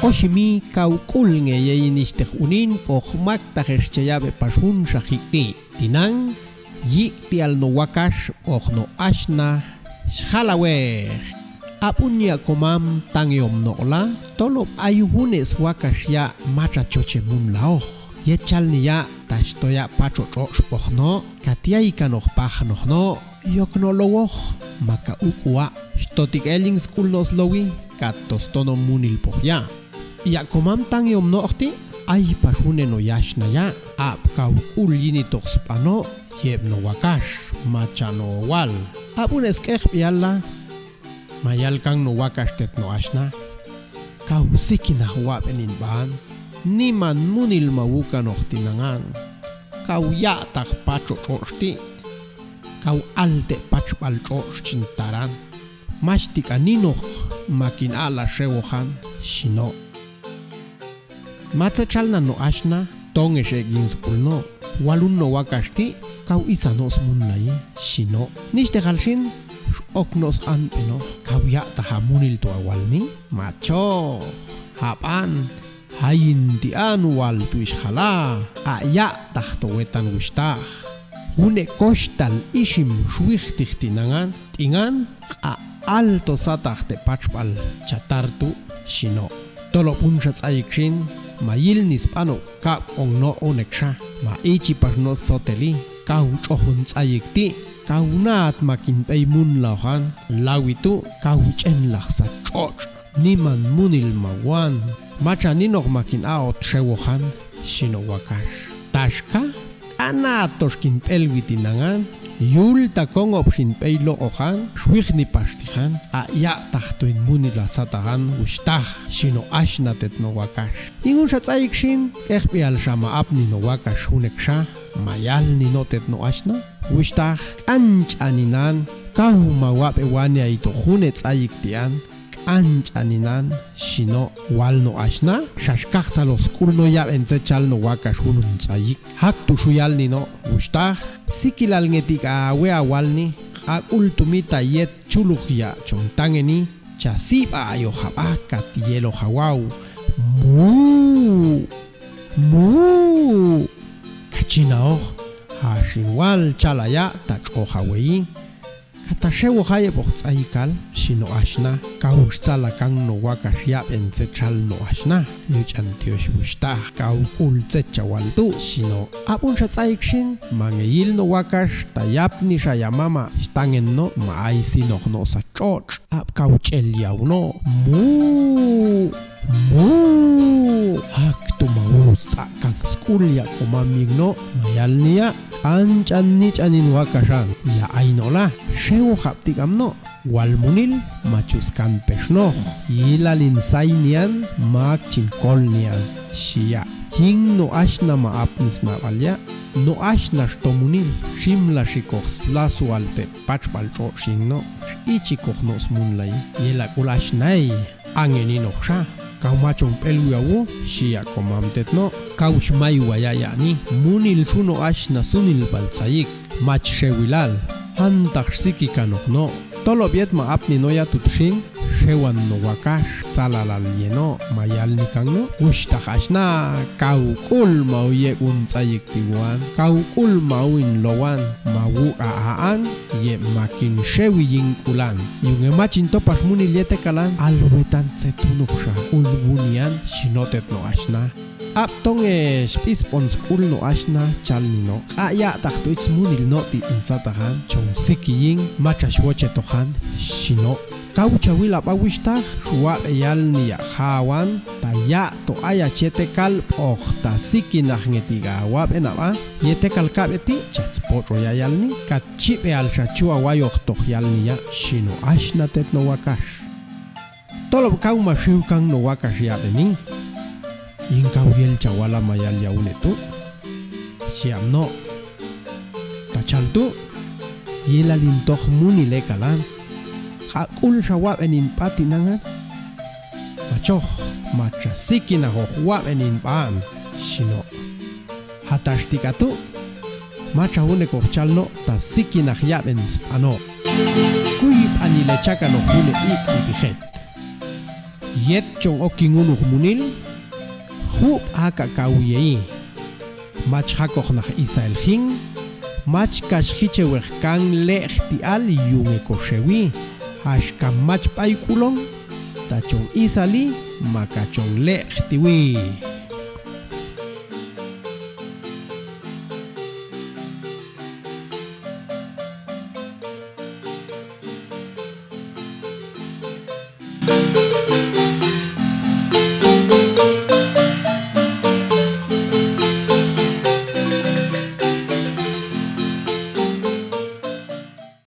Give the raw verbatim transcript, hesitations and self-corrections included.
Oxi mi kau k'ul nge ye ini xteh unin, p'oh mak tahex che yabe pax jun xajik ti'. Tinan, yik ti'al no wakax, p'oh no axna, xjalawex. Ap'un ya' komam tangeom no'la, tolob ay june' swakax ya' macha choche munlaox. Yet chal ni ya' tax to ya' pacho' ch'och' p'ox no', katiay kanox pajnox no', yok no' lowox, maka ukua', xto tik eling sk'ul no' slowi, katos to no' munil p'ox ya'. Ya' komam tangeom no'x ti', ay pax june' no' yaxna ya', ap kau k'ul yini tox sp'ano', yeb no' wakax, macha no' wal. Ap'un es k'ex p'iala, mayal kang no' wakax tet no' axna. Kau siki nah wa'be nin ba'an, niman munil ma wukan ox tinangan. Kau ya' tax pacho' ch'och' ti', kau alte' pachbal ch'och' chintaran. Mas tik aninox makin a'la xewoxan, xino'. Matse chal nan no' axna, tongex ek gin sk'ul no', walun no' wakax ti', kau isa no' smunlai, xino'. Nixtexal xin, x'ok no' sq'anpe no'x, kau ya' tax a munil tu' awalni, machox, hap'an, hayin ti'an wal tu' ix jala, k'ak' ya' tax to wetan wuxtax. June' koxtal isim xwij tix tinangan, t'ingan, k'ak' alto satax te' pachbal chatar tu', xino'. Tolob junxa ts'ayik xin, mayil ni sp'ano' kab' k'ong no' unek xa, ma ichi pax no' soteli, kau ch'ojun ts'ayik ti', kau nat makin pey munlaoxan, lawi tu' kau ch'en lax sa ch'och', niman munil ma wan, macha ninox makin a'ot xewoxan, xino' wakax. Taxka, k'anat tox kin p'elwi tinangan, yul ta kongob xin pey lo'oxan, xwij ni pax tixan, k'ak' ya' tax tu'in munil a sataxan, wuxtax, xino' axna tet no' wakax. Yin junxa ts'ayik xin, k'ex p'ial xa ma apni no' wakax junek xa, mayal ni no' tet no' axna, wuxtax, k'anch'an inan, kau ma wa'be wani ay to june' ts'ayik ti'an, k'anch'an inan, xino'. Wal no' axna, xaxkax salox sk'ul no' ya'ben tse chal no' wakax junun ts'ayik. Hak tu' xuyal ni no', wuxtax, sikilal ngetik a we awalni, k'ak'ul tu' mita yet chuluk ya' chong tangeni, cha sib'a ayo jab'a kat yelo jawau. Mu', mu'. Kachinaox, ha xin wal chala ya' ta ch'o jaweyi. Kata xewo jayeb ox ts'ayikal, xino' axna, kau xtsala kang no' wakax ya'ben tse chal no' axna, yuch'an tiox wuxtax, kau k'ul tse chawal tu', xino'. Ap'un xa ts'ayik xin, mangeyil no' wakax, ta yapni xa ya' mama', xtangen no', ma ay sinox no' sa ch'och', ap kau ch'el yau no', mu', mu'. Hak tu' ma wusa' kang sk'ul ya' komam yin no', mayal ni ya', k'anch'an ni ch'anin wakaxan, ya' ay no' lah, xewo jab ti' kam no', wal munil, machu skan pex no', yilalin sai nian, mak chin kol nian, xi ya'. Yin no' axna ma apni sna'bal ya', no' axna xto munil, ximla xikox sla sual te' pachbal ch'och' yin no', x'ichikox no' smunlai, yela k'ul axna ey. Angeni no'x xa, kau ma chong p'elwi awu, xi ya' komam tet no', kau xmay waya' ya'ni, munil xu no' axna sunil bal ts'ayik, mach xewilal, hantax siki kanox no', tolob yet ma apni no' ya' tut xin, xewan no' wakax, tsalalal ye no', mayal ni kang no', wuxtax axna, kau k'ul mau ye' un ts'ayik tibuan, kau k'ul mau in lowan, ma wu' a a'an, ye' makin xewi yin k'ulan. Yunge machin topax munil ye tekalan, alwetan tse tunuh xa k'ul bunian, xino' tet no' axna. Ap tonge xp'is pon sk'ul no' axna, chal ni no'. K'ak' ya' tax to ich smunil no' ti' in sataxan, chong siki yin, macha xwoche toxan, xino'. Kau chawil ap a wuxtax, xwa'be yal ni ya' jawan, ta ya' to ayach ye tekal, p'ox ta siki nah ngetik a wa'be na'ba, ye tekal ka'be ti', chach poch'o ya' yal ni, kat chip eal xa chua wayox tox yal ni ya', xino' axna tet no' wakax. Tolob kau ma xiu kang no' wakax ya'be ni, yin kau yel chawala mayal ya'une tu', siap no'. Ta chal tu', yilalin tox munil ekalan, k'ak'ul xa wa'be nin pati nangan. Machox, macha siki nah ox wa'be nin paan, xino'. Hatax ti' ka tu', Macha hune kochal no' ta siki nah ya'ben spano'. Kui panilechakan noh hune i' titihet. Yet chong oki ngunur munil, hup aka' kawi yei. Mach hakok nah Isael hing, mach kash hiche wer kang le' hti'al yunge koshewi, ash ka mach pay kulong, ta chong isali, maka chong le' htiwi.